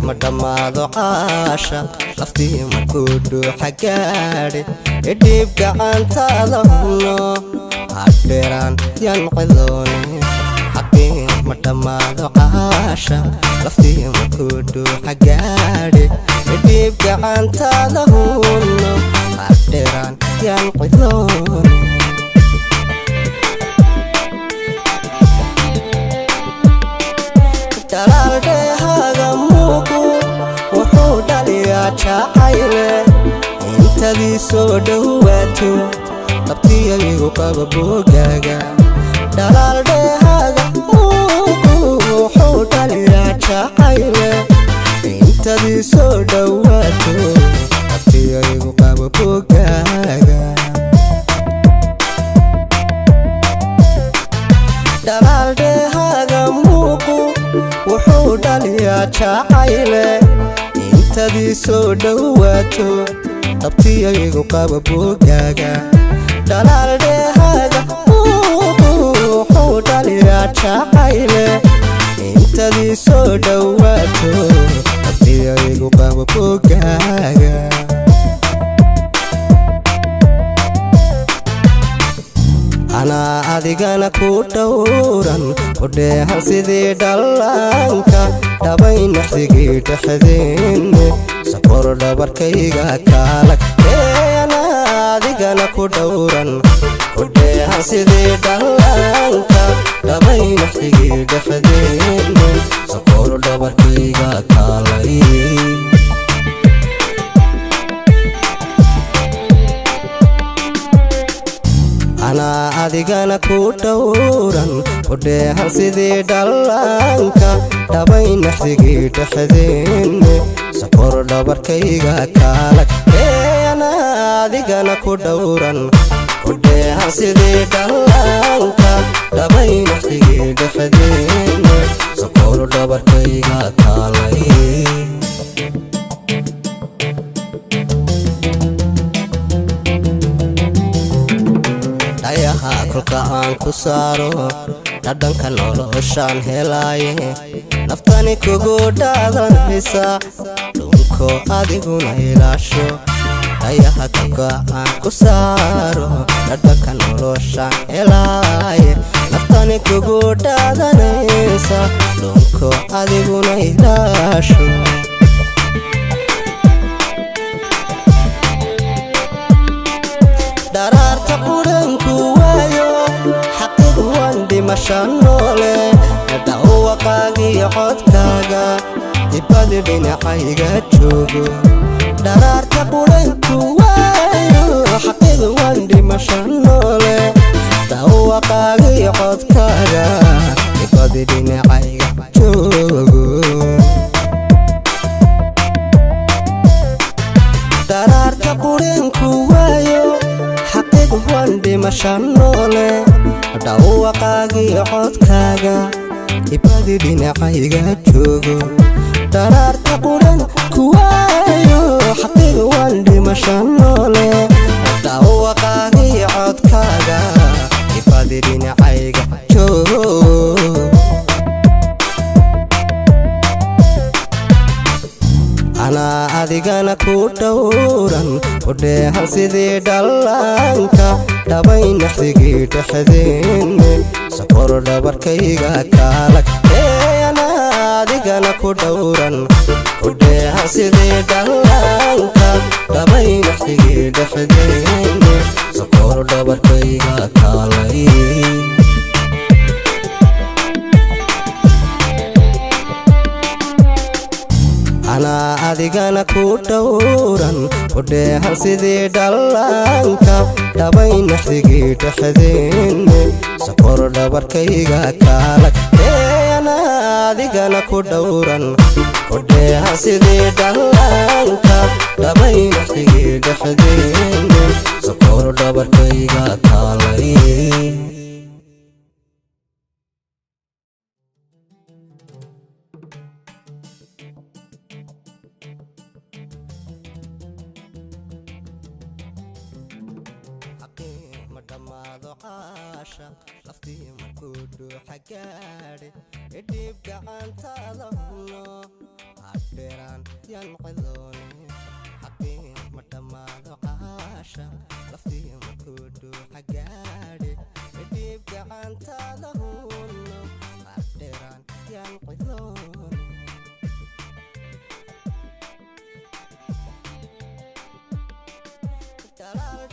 Ma dhammaado caashaq laftii markuu dhuuxa gaadhe idhiib gacantaada huno hadheeraan yan cidoone. Xaqii ma dhammaado caashaq laftii markuu dhuuxa gaadhe idhiib gacantaada huno hadheeraan yan cidoone. Dhalaaldheehaaga muuqu wuxuu dhaliyaa jacayle intadii soo dhowaato dabtiyadigu qaba boogaaga. Dhalaaldheehaaga muuqu wuxuu dhaliyaa jacayle intadii soo dhowaato dabtiyadigu qaba boogaaga. Dhalaaldheehaaga muuqu wuxuu dhaliyaa jacayle intadii soo dhowaato dabtiyaygu qaba boogaaga. Dhalaaldheehaaga muuqu wuxuu dhaliyaa jacayle intadii soo dhowaato dabtiyaygu qaba boogaaga. Anaa adigana ku dhowran kudheehan sidii dhallaanka dhabay naxdigii dhexdeenne sokor dhabarkayga kaalag. Anaa adigana ku dhowran kudheehan sidii dhallaanka dhabay naxdigii dhexdeenne sokor dhabarkayga kaalay. Anaa adigana ku dhowran kudheehan sidii dhallaanka dhabay naxdigii dhexdeenne sokor dhabarkayga kaalag. Anaa adigana ku dhowran kudheehan sidii dhallaanka dhabay naxdigii dhexdeenne sokor dhabarkayga kaalay. Dhayaha kolka aan ku saaro dhadhanka noloshaan helaaye naftani kugu dhaadanaysa dhunko adiguna ilaasho. Dhayaha kolka aan ku saaro dhadhanka noloshaan helaaye naftani kugu dhaadanaysa dhunko adiguna ilaasho. Dharaarta quranku waayo xaqiiq waan dhimasha noole dhawaqaagiyo codkaaga dibadi dhinacayga joogo. Dharaarta quranku waayo xaqiiq waan dhimasha noole dhawaqaagiyo codkaaga dibadi dhinacayga joogo. Dharaarta quranku waayo xaqiiq waan dhimasha noole dhawaqaagiyo codkaaga ibadi dhinacayga joogo. Dharaarta quran kuwaayo xaqiiq waan dhimasha noole dhawaqaagiyo codkaaga ibadi dhinacayga joogo. Anaa adigana ku dhowran kudheehan sidii dhallaanka dhabay naxdigii dhexdeenne sokor dhabarkayga kaalag. Anaa adigana ku dhowran kudheehan sidii dhallaanka dhabay naxdigii dhexdeenne sokor dhabarkayga kaalay. Anaa adigana ku dhowran kudheehan sidii dhallaanka dhabay naxdigii dhexdeenne sokor dhabarkayga kaalag. Anaa adigana ku dhowran kudheehan sidii dhallaanka dhabay naxdigii dhexdeenne sokor dhabarkayga kaalay. dhammaado caasha laftii markuu dhuuxa gaadhe, idhiib gacantaada huno, hadheeraan yaan cidoone. Xaqii ma dhammaado caasha laftii markuu dhuuxa gaadhe, idhiib gacantaada huno, hadheeraan yaan cidoone. Dhalaal